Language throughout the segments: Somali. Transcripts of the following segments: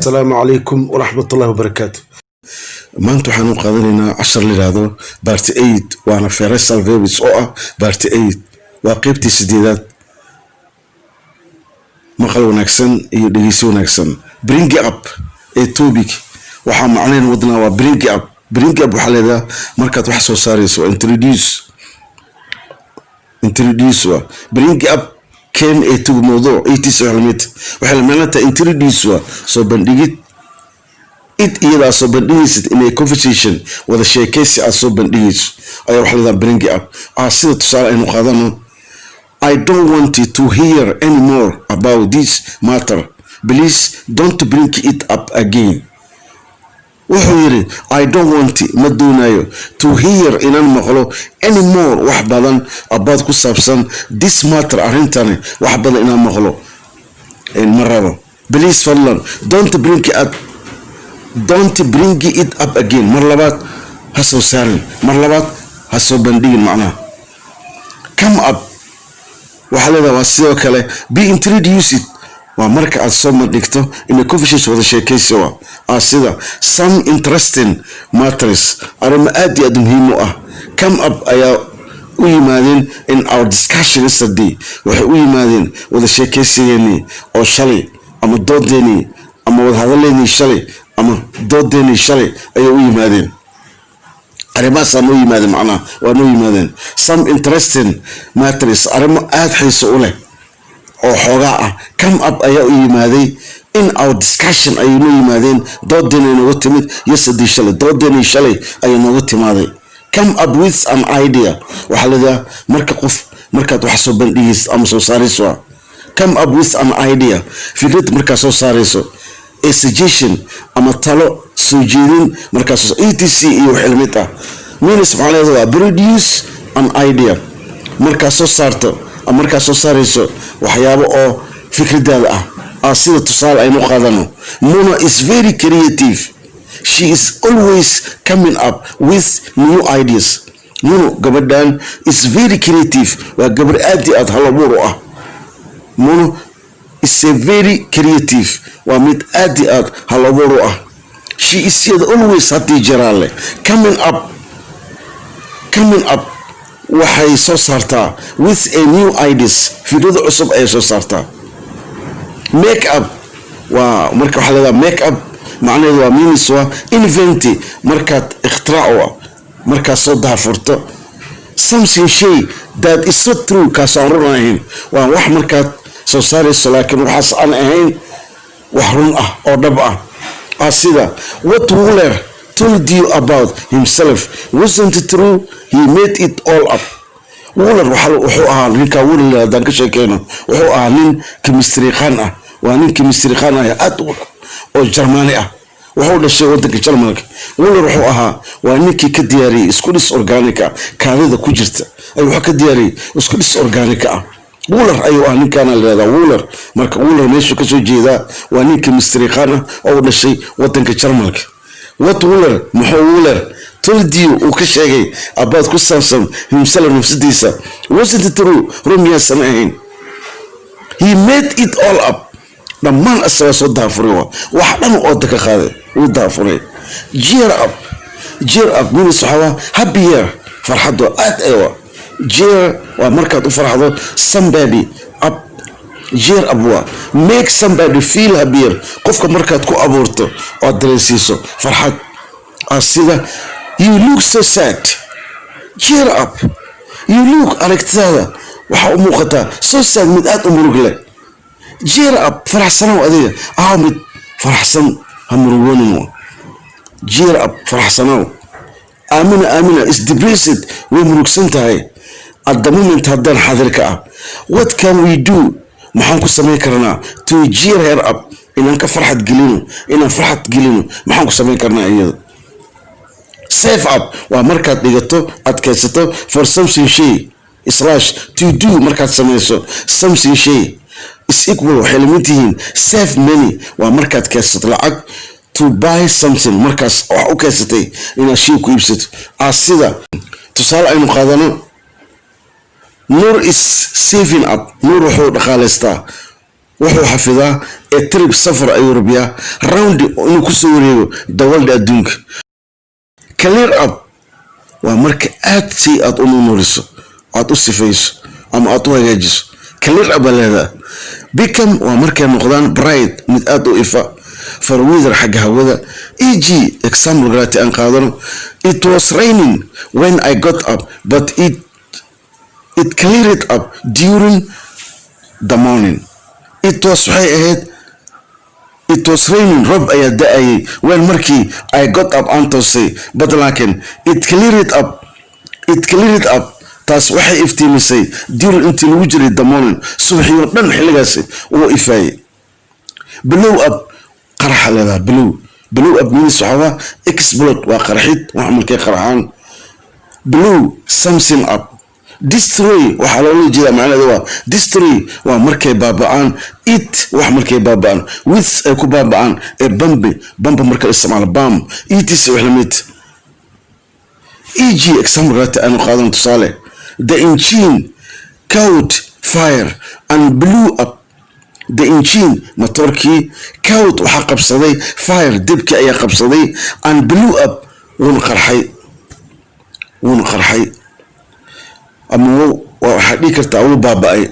Asalaamu calaykum waraxmatullahi wabarakaatu. Maanta waxaan u qaadanaynaa cashar la yidhaahdo part 8, waana phrasal verbs oo ah part 8, waa qeybtii sideedaad. Maqal wanaagsan iyo dhegeysi wanaagsan. Bring up a topic, waxaa macnaheyn wadnaa waa bring up. Bring up waxaa leedaha markaad wax soo saarayso, waa introduce. Introduce waa bring up, keen ee tug mawduuc etc lamid. Waxay la macno tahay introduce, waa soo bandhigid. It iyadaa soo bandhigaysid in a conversation, wada sheekaysi aad soo bandhigayso ayaa waxaa leedaha bring up. Sida tusaale aynu qaadano: "I don't want to hear any more about this matter. Please don't bring it up again." Wuxuu yiri: "I don't want", ma doonayo, "to hear", inaan maqlo, "any more", wax badan, "about", ku saabsan, "this matter", arrintani, wax badan inaan maqlo ma rabo. "Please", fadlan, "don't bring up", "don't bring it up again", mar labaad ha soo saarin, mar labaad ha soo bandhigin macnaha. Come up waxaa leedaha waa sidoo kale be introduced, waa marka aad soo bandhigto in a conversation, wada sheekaysi, waa sida some interesting matters, arrimo aad iyo aad muhiim u ah, come up, ayaa u yimaadeen, in our discussion yesterday, waxay u yimaadeen wada sheekaysigeenii oo shalay, ama doodeenii, ama wada hadaleenii shalay, ama doodeenii shalay ayay u yimaadeen. Arrimahaasaa noo yimaadeen, macnaha waa noo yimaadeen. Some interesting matters, arrimo aada xiiso u leh oo xoogaa ah, come up, ayaa u yimaaday, in our discussion ayay noo yimaadeen, doodeena nooga timid, yesterday, shalay, doodeenii shalay ayay nooga timaaday. Come up with an idea waxaa leedaha marka qof markaad wax soo bandhigaysid ama soo saarayso. Come up with an idea, fikrad markaad soo saarayso, a suggestion, ama talo soo jeedin markaas, etc iyo wax lamid ah. Means maxaa leedahay? Waa produce an idea, markaad soo saarto ama markaad soo saarayso waxyaabo oo fikradaada ah. Sida tusaale aynu qaadano: Muna is very creative. She is always coming up with new ideas. Muno gabadhan is very creative, waa gabar aad iyo aad halabuur u ah. Muno is a very creative, waa mid aad iyo aad halabuur u ah. She is, iyada, always, haddii jaraale, coming up, coming up, waxay soo saartaa, with a new ideas, fikrado cusub ayay soo saartaa. Make up waa marka waxaa leedaha make up macnaheedu waa means, waa invent, markaad ikhtirac u ah, markaad soo daafurto, something, shay, that is not true, kaas aan run ahayn. Waa wax markaad soo saarayso laakiin waxaas aan ahayn wax run ah oo dhab ah. Sida: "What Wooler told you about himself wasn't true. He made it all up." Wooler wuxuu ahaa ninka Wooler haddaan ka sheekeyno, wuxuu ahaa nin chemistry qaan ah, waa nin chemistry qaan ah aad oo Jarmaani ah. Wuxuu dhashay wadanka Jarmalka. Wooler wuxuu ahaa, waa ninkii ka diyaariyey isku dhis organic ah. Kaadida ku jirta ayuu wuxuu ka diyaariyey isku dhis organic ah. Wooler ayuu ahaa ninkaana la yihahdaa Wooler. Marka Wooler meeshuu kasoo jeedaa, waa nin chemistry qaan ah oo u dhashay wadanka Jarmalka. What Wooler, muxuu Wooler, told you, uu ka sheegay, about, ku saabsan, himself, nafsadiisa, wasn't true, run miyaasan ahayn? He made it all up, dhammaan asagaa soo daafuray, waa wax dhan ooda ka qaaday, wuu daafuray. Cheer up. Cheer up means waxaa waa happier, farxad waa aad ewa. Cheer waa markaad u farxdo somebody up. Cheer up waa make somebody feel happier, qofka markaad ku abuurto ood dareensiiso farxad. Sida: "You look so sad. Cheer up." You look, aragtidaada waxaa u muuqataa, so sad, mid aad u murug leh. Cheer up, faraxsanow adiga ahaw, mid faraxsan, ha murugoonin. Cheer up, faraxsanow. Aamina, Aamina is depressed, way murugsan tahay, at the moment, haddaan xaadirka ah. What can we do, maxaan ku samayn karnaa, to cheer her up, inaan ka farxad gelino, inaan farxad gelino maxaan ku samayn karnaa iyada? Save up waa markaad dhigato, adkaysato, for something, shay, slash to do, markaad samayso, something, shay, is equal, waxay lamid yihiin. Save money waa markaad keydsato lacag, to buy something, markaas wax u keysatay inaad shay ku iibsato. Sida tusaale aynu qaadano: Nur is saving up, Nuur wuxuu dhaqaalaystaa. Wuxuu xafidaa a trip, safar ayuu rabiyaa, round, inuu kusoo wareego, the world, adduunka. Clear up waa marka aad si aad u nunuuriso, aad u sifayso ama aad u hagaajiso, clear up baa leedaha. Become waa markay noqdaan bright, mid aad u ifa, for weather, xagga hawada. E.g. example grati aan qaadano: It was raining when I got up, but it cleared up during the morning. It was, waxay ahayd, it was raining, roob ayaa da-ayay, when, markii, I got up, aan toosay, but, laakiin, it cleared up, it cleared up, taas waxay iftiimisay, during, intii lagu jiray, the morning, subaxii oo dhan xilligaasi uu ifaayay. Blow up, qaraxa leedaha. Blow up means waxaa waa explode, waa qarxid, wax markay qarxaan. Blow something up. Destroy waxaa loola jeedaa, macnaheedu waa destroy waa markay baaba'aan, it, wax markay baaba'aan, with, ay ku baaba'aan ee bambi, bamba marka la isticmaalo, bam, etc, wax lamid. E.g. example rata aanu qaadano, tusaale: The engine caught fire and blew up. The engine, motorkii, caught, waxaa qabsaday, fire, debkii ayaa qabsaday, and blew up, wuuna qarxay, wuuna qarxay ama waxaa dhihi kartaa wuu baaba'ay.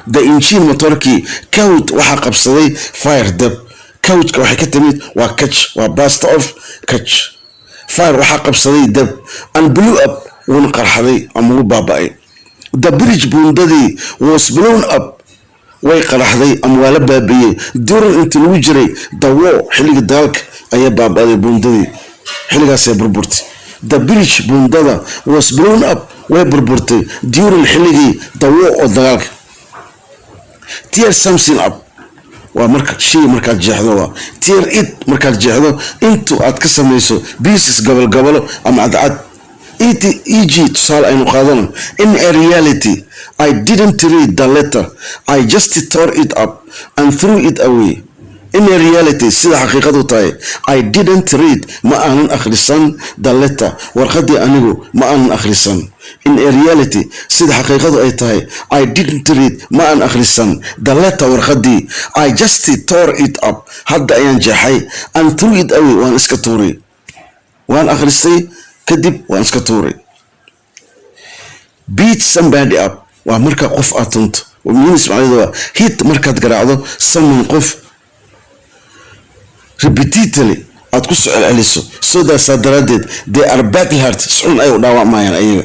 The engine, motorkii, caught, waxaa qabsaday, fire, deb. Caught-ka waxay ka timid waa catch, waa past of catch. Fire, waxaa qabsaday deb, and blew up, wuuna qarxaday ama wuu baaba'ay. The bridge, buundadii, was blown up, way qaraxday ama waa la baabi'iyey, during, intii lagu jiray, the war, xilliga dagaalka ayaa baaba'day buundadii, xilligaasay burburtay. The bridge, buundada, was blown up, way burburtay, during, xilligii, the war, oo dagaalka. Tear something up waa marka shay markaad jeexdo, waa tear it, markaad jeexdo intu aad ka samayso pieces, gobol gobolo ama cadcad. E.g. tusaale aynu qaadano: In a reality, I didn't read the letter. I just tore it up and threw it away. In a reality, sida xaqiiqadu tahay, I didn't read, ma aanan akhrisan, the letter, warqadii anigu ma aanan akhrisan. In a reality, sida xaqiiqadu ay tahay, I didn't read, ma aan akhrisan, the letter, warqadii. I just tore it up, hadda ayaan jeexay, and threw it away, waan iska tuuray. Waan akhristay, kadib waan iska tuuray. Beat somebody up waa marka qof aad tunto. Means, macnaheedu waa hit, markaad garaacdo, someone, qof, repeatedly, aad ku soo celceliso, sidaasaa daraaddeed they are badly hurt, si xun ay u dhaawacmayaan ayaga.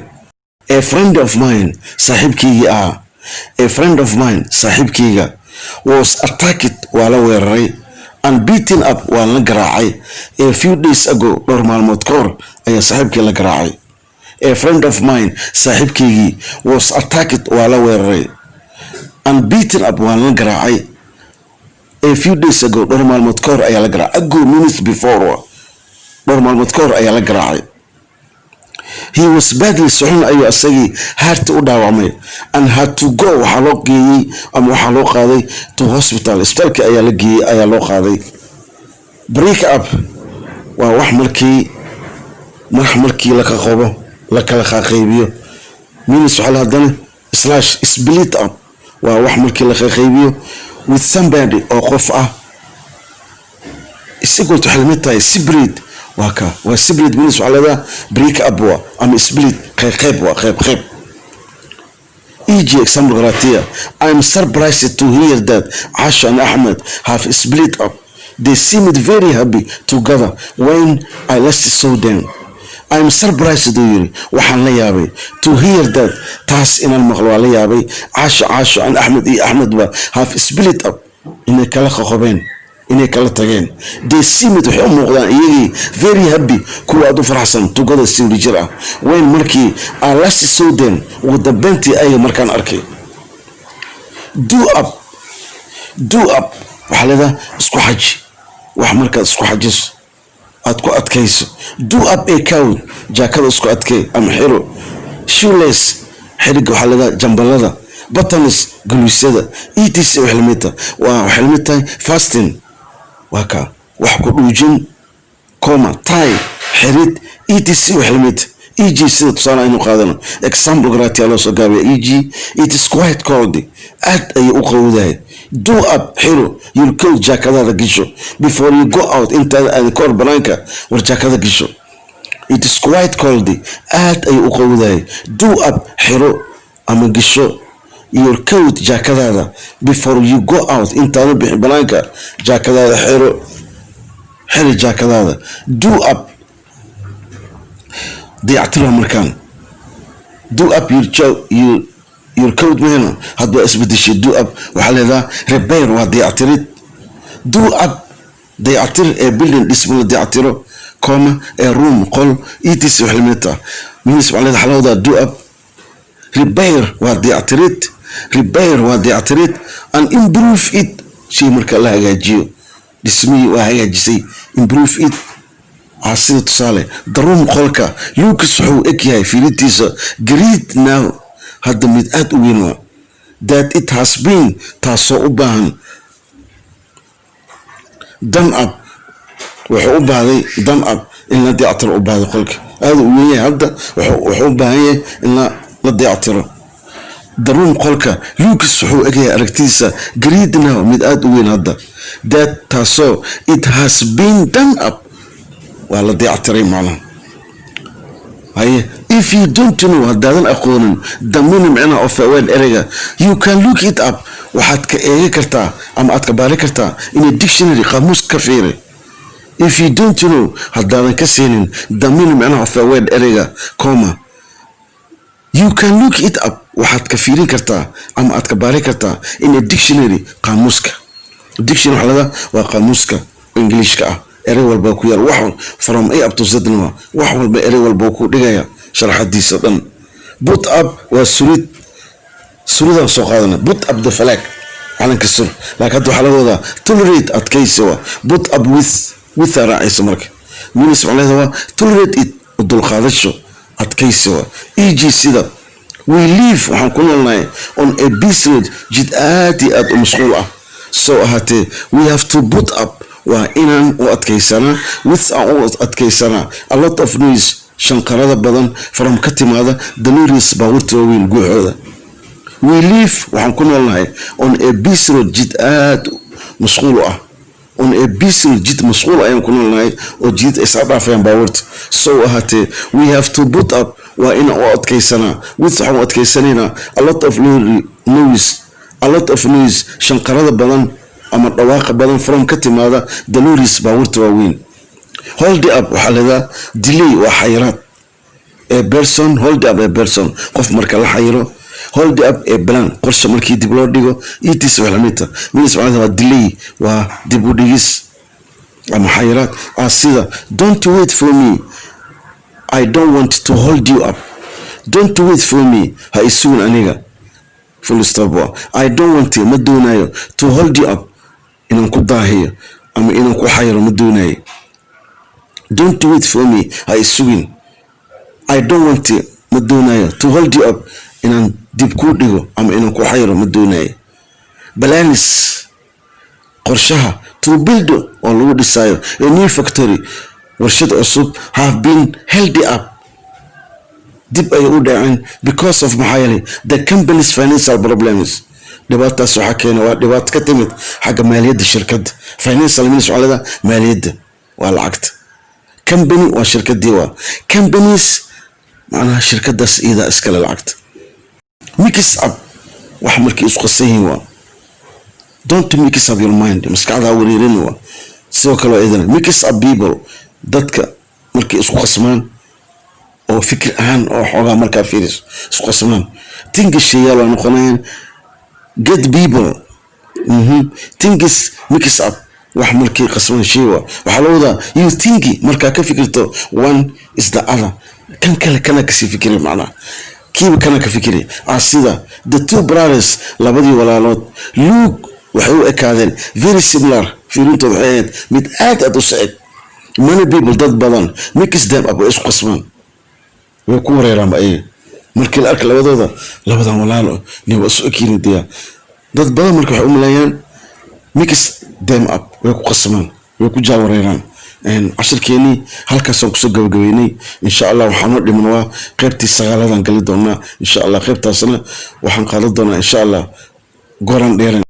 A friend of mine, saaxiibkaygii ahaa, a friend of mine, saaxiibkayga, was attacked, waa la weeraray, and beaten up, waa la garaacay, a few days ago, dhowr maalmood ka hor ayaa saaxiibkii la garaacay. A friend of mine, saaxiibkaygii, was attacked, waa la weeraray, and beaten up, waa la garaacay, a few days ago, dhowr maalmood ka hor ayaa la garaacay. Ago, minutes before, dhowr maalmood ka hor ayaa la garaacay. He was badly, si xun ayuu asagii hurt, u dhaawacmay, and had to go, waxaa loo geeyey ama waxaa loo qaaday, to hospital, isbitaalka ayaa la geeyey, ayaa loo qaaday. Break up waa wax markii madax markii la qaqobo, la kala qaqaybiyo. Means waxaa la haddana slash split up waa wax markii la qaqaybiyo, with somebody, oo qof ah, is equal to, waxay lamid tahay, separate. Waa ka waa separate. Means waxaa leedaha break up waa ama split, qayb qayb, waa qayb qayb. E.g. example Galatia: I'm surprised to hear that Asha and Ahmed have split up. They seemed very happy together when I last saw them. I'm surprised, uu yiri, waxaan la yaabay, to hear that, taas inaan maqlo waa la yaabay, Caasha, Caasho, and Axmed, iyo Axmedba, have split up, inay kala qoqobeen, inay kala tageen. They seemed, waxay u muuqdaan iyagii, very happy, kuwa aad u faraxsan, together, si jir ah, when, markii, I last saw them, ugu dambeyntii ayaga markaan arkay. Do up. Do up waxaa leedaha isku xaji, wax markaad isku xajiso, aad ku adkayso. Do up a coat, jaakada isku adkay ama xiro. Shoelace, xiriga waxaa leedaha jambalada. Buttons, guluusyada. Etc, waxay lamid tahay, waa waxay lamid tahay fasten, waa ka wax ku dhuujin, comma, tie, xirid, etc, waxay lamid tahay. E.g. sida tusaale aynu qaadano, example garatia loo soo gaabiya. E.g. It is quite cold, aad ayay u qawdahay. Do up, xiro, your coat, jaakadaada gisho, before you go out, intaada aadan ka hor banaanka. War jaakada gisho. It is quite cold, aad ayuu u qowdahay. Do up, xiro ama gisho, your coat, jaakadaada, before you go out, intaadan bixin banaanka. Jaakadaada xiro, xiri jaakadaada. Do up, dayactira markaan. Do up your coat maheno, hadba isbedeshay. Do up waxaa leedaha repair, waa dayactirid. Do up, dayactir, a building, dhismo la dayactiro, comma, a room, qol, etc, wax lamid ah. Means waxaa leedaha xalawda do up repair waa dayactirid. Repair waa dayactirid and improve it, shay marka la hagaajiyo. Dhismihii waa hagaajisay, improve it. Sida tusaale, the room, qolka, looks, wuxuu eg yahay fiirintiisa, great now, hadda mid aad u weyn waa, that it has been, taasoo u baahan, done up, wuxuu u baahday, done up, in la dayactiro u baahday. Qolka aad u weyn yahay hadda, wuxuu u baahan yahay in la dayactiro. The room, qolka, looks, wuxuu egyahay aragtidiisa, great now, mid aad u weyn hadda, that, taasoo, it has been done up, waa la dayactiray macnaha. Haye, if you don't know, haddaadan aqoonin, the meaning, micnaha, of a word, ereyga, you can look it up, waxaad ka eegi kartaa ama aad ka baari kartaa, in a dictionary, qaamuus ka fiiri. If you don't know, haddaadan ka siinin, the meaning, micnaha, of a word, ereyga, comma, you can look it up, waxaad ka fiirin kartaa ama aad ka baari kartaa, in a dictionary, qaamuuska. Dictionary waxaa laga waa qaamuuska Ingiliishka ah. Erey walba ku yaal, wax from A up to Z waa wax walba, erey walba ku dhigaya sharaxadiisa dhan. Put up waa surid. Suridaan soo qaadana, put up the flag, calanka sur. Laakiin hadda waxaa laga wadaa tolerate, adkaysi waa. Put up with, with aa raacaysa marka. Means macnaheeda waa tolerate it, dulqaadasho, adkaysi waa. E.g. sida, we live, waxaan ku noolnahay, on a busy road, jid aad iyo aad u mashquul ah. Soo ahaatee, we have to put up, waa inaan u adkaysanaa, with, aan u adkaysanaa, a lot of noise, shanqarada badan, from, ka timaada, the lorries, baabuurta waaweyn guuxooda. We live, waxaan ku noolnahay, on a busy road, jid aad mashquul u ah. On a busy road, jid mashquul ayaan ku noolnahay oo jidad ay isla dhaafayaan baabuurta. So ahaatee, we have to put up, waa inaan u adkaysanaa, with, waxaan u adkaysanaynaa, a lot of noise, a lot of noise, shanqarada badan ama dhawaaqa badan, from, ka timaada, the lorries, baabuurta waaweyn. Hold up waxaa leedaa delay, waa xayiraad. A person, hold up a person, qof marka la xayiro. Hold up a plan, qorshe markii dib loo dhigo, etc, wax lamid ah. Means macnaheeda waa delay, waa dib u dhigis ama xayiraad. Ah, sida, don't wait for me, I don't want to hold you up. Don't wait for me, ha isugin aniga, full stop. Waa I don't want, ma doonayo, to hold you up, inaan ku daahiyo ama inaan ku xayiro ma doonayo. Don't wait for me, ha isugin. I don't want, ma doonayo, to hold you up, inaan dib kuu dhigo ama inaan ku xayiro ma doonayo. Plans, qorshaha, to build, oo lagu dhisayo, a new factory, warshad cusub, have been held up, dib ayay u dhaceen, because of, maxaa yeelay, the company's financial problems. Dhibaataas waxaa keena waa dhibaato ka timid xagga maaliyadda shirkadda. Financial means waxaa leedahay maaliyadda, waa lacagta. Company waa shirkadii, waa company's, macnaha shirkadaas iyadaa iskale lacagta. Mix up, wax markay isku qasan yihiin waa. Don't mix up your mind, maskaxdaa wareerin waa. Sidoo kale waa idana mix up people, dadka markay isku qasmaan oo fikir ahaan oo xoogaa markaa fiiriso isku qasmaan. Things, sheeyaal waa noqonayaan. Get people, things mix up, wax markay qasmaan shay waa. Waxaa la wadaa you think, markaa ka fikirto, one is the other, kan kale kana kasii fikiri, macnaha kiiba kana ka fikiri. Ah, sida, the two brothers, labadii walaalood, look, waxay u ekaadeen, very similar, fiirintooda waxay ahayd mid aad aad u socod. Many people, dad badan, mix them up, way isku qasmaan, way ku wareeraan ayaga markii la arka labadooda, labadan walaalo ni waa isu ekiin diya. Dad badan marka waxay u maleeyaan mix them up, way ku qasmaan, way ku jaawareeraan. Cashirkeenii halkaasaan kusoo gabagabeynay. Insha Allah waxaa noo dhiman waa qaybtii sagaaladan gali doonaa insha Allah. Qaybtaasna waxaan qaadan doonaa insha Allah goran dheeran.